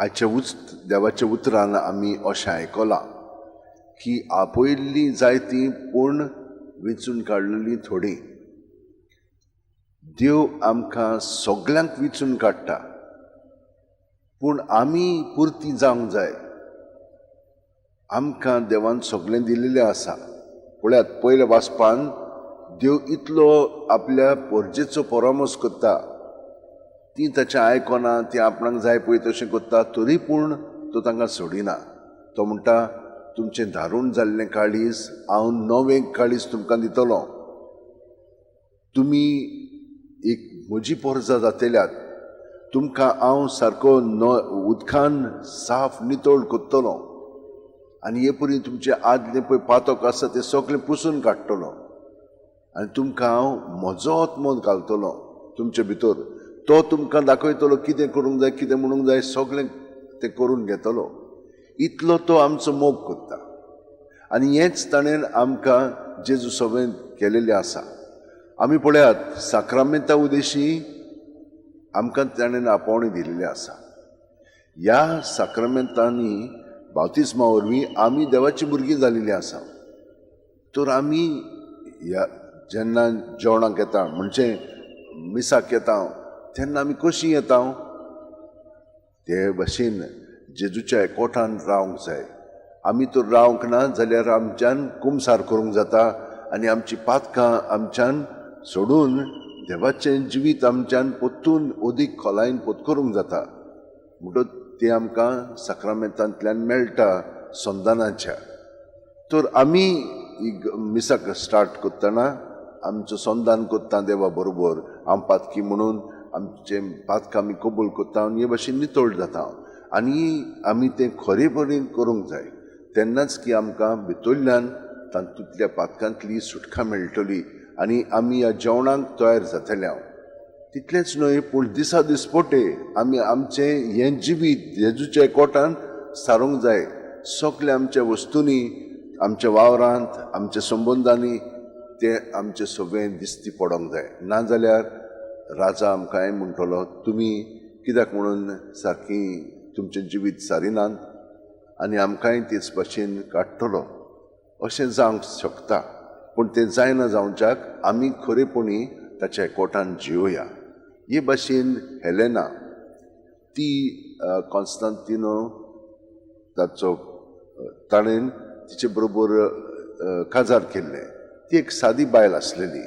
आयच्या उच देवाच्या उतरान आमी अशें आयकलां की आपयल्लीं जायतीं पूण विंचून काडलेलीं थोडीं. देव आमकां सगल्यांक विंचून काडटा, पूण आमी पुरती जावंक जाय. आमकां देवान सगळें दिलेलें आसा. पळयात, पयल्या वाचपान देव इतलो आपल्या पोरजेचो परामर्श करता. ती ताचें आयकना, ती आपणाक जाय पळय तशें करता, तरी पूण तो तांकां सोडिना. तो म्हणटा, तुमचें धारूण जाल्लें काळीज हांव नवें काळीज तुमकां दितलो. तुमी एक म्हजी पोरजा जातल्यात. तुमकां हांव सारको न उदकान साफ नितळ करतलो आनी हे परी तुमचें आदलें पळय पातक आसा तें सगळें पुसून काडटलो आनी तुमकां हांव म्हजो आत्मो घालतलो तुमचे भितर. तो तुमकां दाखयतलो कितें करूंक जाय, कितें म्हणूंक जाय, सगळें तें करून घेतलो. इतलो तो आमचो मोग करता आनी हेंच ताणें आमकां जेजू सगळें केलेलें आसा. आमी पळयात, साक्रामेंता उदेशी आमकां ताणें आपोवणें दिल्लें आसा. ह्या साक्रामेंतांनी बावतिस्मा वरवीं आमी देवाची भुरगीं जाल्लीं आसा. तर आमी ह्या जेन्ना जेवणाक येता, म्हणजे मिसाक येता, तेन्ना आमी कशीं येता? ते भशेन जेजूच्या एकवटान रावंक जाय. आमी तर रावंक ना जाल्यार आमच्यान कुमसार करूंक जाता आनी आमची पातकां आमच्यान सोडून देवाचें जिवीत आमच्यान परतून अदीक खोलायेन पोत करूंक जाता. म्हणटच तें आमकां साक्रामेंतांतल्यान मेळटा संदानाच्या. तर आमी मिसाक स्टार्ट करतना आमचो संदान करता देवा बरोबर. हांव पातकी म्हणून आमचें पातकां आमी कबूल करता आनी हे भशेन नितळ जाता आनी आमी तें खरेपणी करूंक जाय. तेन्नाच की आमकां भितरल्यान तातूंतल्या पातकांतली सुटका मेळटली आनी आमी ह्या जेवणाक तयार जातले. हांव तितलेंच न्हय, पूण दिसा दिसपटे आमी आमचें हें जिवीत जेजूच्या एकवटान सारूंक जाय. सगल्या आमच्या वस्तूंनी, आमच्या वावरांत, आमच्या संबंदांनी तें आमचें सगळें दिश्टी पडोंक जाय. नाजाल्यार राजा आमकां म्हणटलो, तुमी कित्याक म्हणून सारकी तुमचें जिवीत सारिनात? आनी आमकांय तेच भाशेन काडटलो. अशें जावंक शकता, पूण तें जायना जावच्याक आमी खरेपणी ताच्या एकवटान जियोया. हे भाशेन हेलेना ती कॉन्स्तांतिनो ताचो ताणें तिचे बरोबर काजार केल्लें. ती एक सादी बायल आसलेली,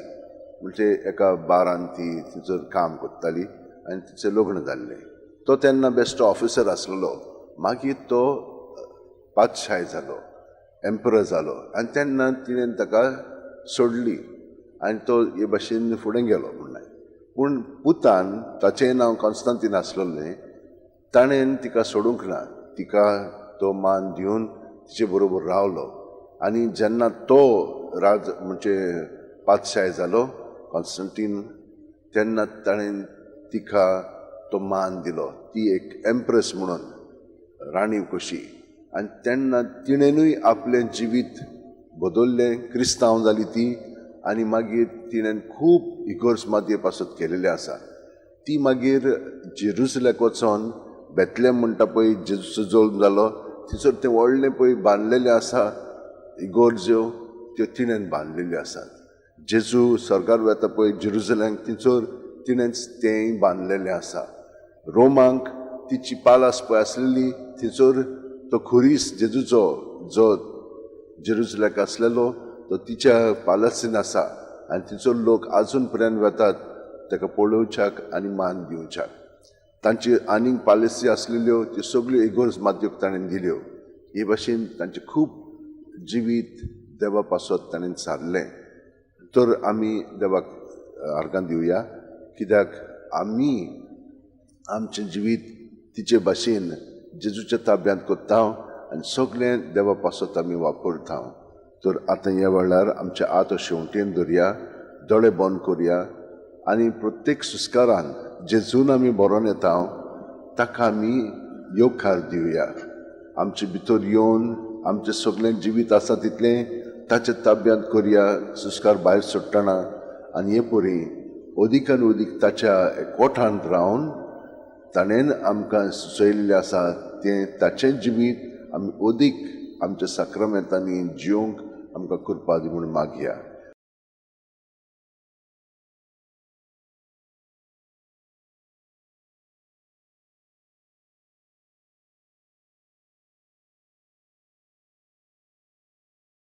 म्हणजे एका बारान ती तिचो काम करताली आनी तिचें लग्न जाल्लें. तो तेन्ना बेश्टो ऑफिसर आसलेलो. मागीर तो पातशाय जालो, एम्परर जालो आनी तेन्ना तिणें ताका सोडली आनी तो हे भाशेन फुडें गेलो म्हणल्यार. पूण पुतान, ताचें नांव कॉन्स्तांतीन आसलेलें, ताणें तिका सोडूंक ना. तिका तो मान दिवन तिचे बरोबर रावलो आनी जेन्ना तो राज म्हणजे पातशाय जालो कॉन्स्टंटीन, तेन्ना ताणें तिका तो मान दिलो, ती एक एम्प्रेस म्हणून, राणी कशी. आनी तेन्ना तिणेनूय आपलें जिवीत बदललें, क्रिस्तांव जाली ती आनी मागीर तिणें खूब इगर्ज मातये पासत केलेलें आसा. ती मागीर जेरुसलेक वचोन बेतलेम म्हणटा पळय, जेजूचो जल्म जालो थंयसर, तें व्हडलें पळय बांदलेलें आसा इगोर्ज्यो, त्यो तिणें बांदलेल्यो आसात. जेजू स्वर्गार वता पळय जेरुजलेम, थंयसर तिणेंच तेंय बांदलेलें आसा. रोमांक तिची पालास पळय आसलेली, थंयसर तो खुरीस जेजूचो जो जेरुजलेक आसलेलो तो तिच्या पालासीन आसा आनी थंयसर लोक आजून पर्यंत वतात ताका पळोवच्याक आनी मान दिवच्याक. तांची आनीक पालसी आसलेल्यो त्यो सगल्यो इगोर्ज मातयोक ताणें दिल्यो. हे भाशेन तांचें खूब जिवीत देवा पासत ताणें सारलें. तर आमी देवाक आर्गां दिवया, कित्याक आमी आमचें जिवीत तिचे भाशेन जेजूच्या ताब्यांत करता आनी सगळें देवा पासत आमी वापरता. तर आतां ह्या वेळार आमच्या हात शेंवटेन धरया, दोळे बंद करया आनी प्रत्येक सुस्कारान जेजून आमी बरोवन येता ताका आमी येवकार दिवया. आमचे भितर येवन आमचें सगळें जिवीत आसा तितलें ताच्या ताब्यांत करया सुस्कार भायर सोडटना आनी हे परी अदीकान अदीक ताच्या एकवटांत रावन ताणें आमकां सुचयल्लें आसा तें ताचें जिवीत आमी अदीक आमच्या साक्रामेंतांनी जिवंक आमकां कृपा दी म्हूण मागया.